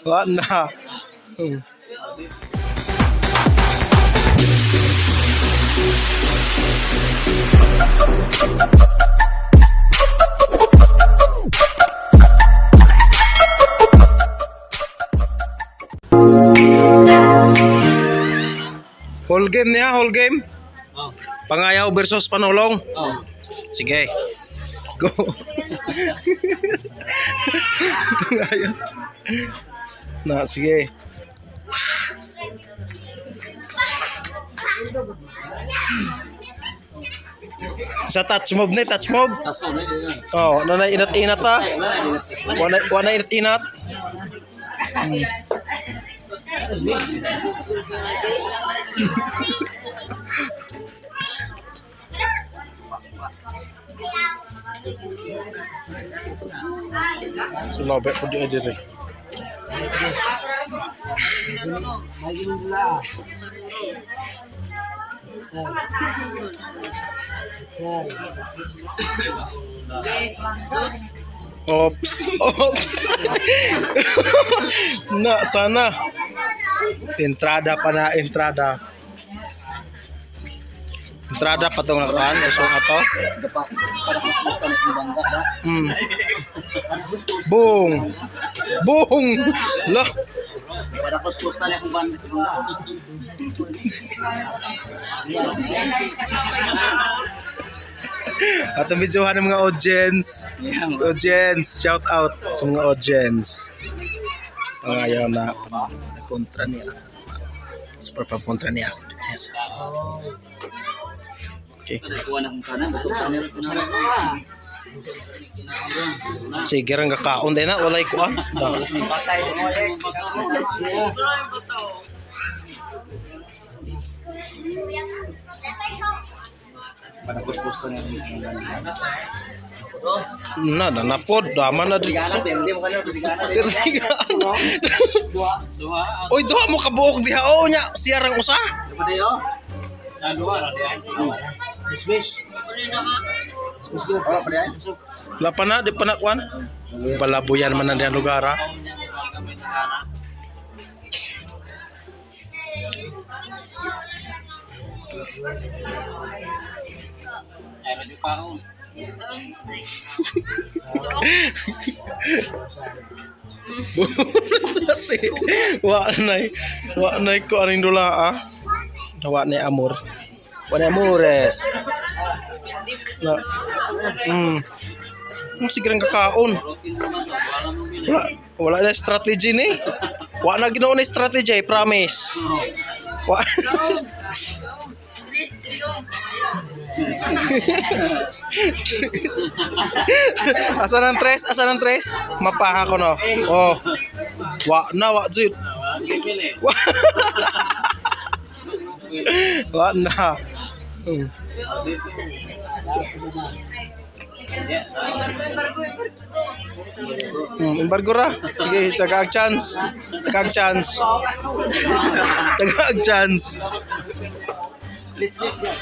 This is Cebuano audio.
Wa na. Whole game niya, whole game. Oh. Pangayaw versus Panulong. Oh. Sige. Go. Pangayaw. Na, sige. Sa touch move ni, touch move. Tapos na yun. Oh, na inat-inat ta. Wala, Wala wala inat-inat. Sulabi po di dire. Ops, ops. Na sana. Entrada pa na, entrada. Entrada pa tong nakuan, usong ato. Dapat para mas na yung bangga ba? Bung. Bung. Lah, Para kus na yung bangga. Atong videohan ng mga audience. Audience, shout out sa mga audience. Pangayaw na kontra niya. Super pa kontra niya. Yes. Okay. Kuha na kung kanan, busog ka nila. Sige rang kakaon din na walay kuan. Da. Patay mo eh. Para kus na yung bangga. Na na napod dama na dito. Tigana, perde mo kana, tigana. Perdigan. Duha. Oy, duha mo kabuok diha. Oo nya, siya rang usa. Dapat ayo. Duha ra diay. Dismiss. Dismiss ko. Wala pa diay. Wala pa na, di pa na kuan. Balabuyan man na diyan lugar ha. Ay, medyo kaon. Kasi wa nay wa nay ko aning dula ah. Wa nay amor. Wa nay amores. Na. Ang sige rang kakaon. Wala, wala na strategy ni. Wa na ginoo na strategy, promise. Wa. Asa ng tres? Asa ng tres? Mapaha ko no. Oh. Wa na wa jud. Wa, wa na. Embargo ra. Sige, tagaag chance. Tagaag chance. Tagaag chance. Dismiss yan.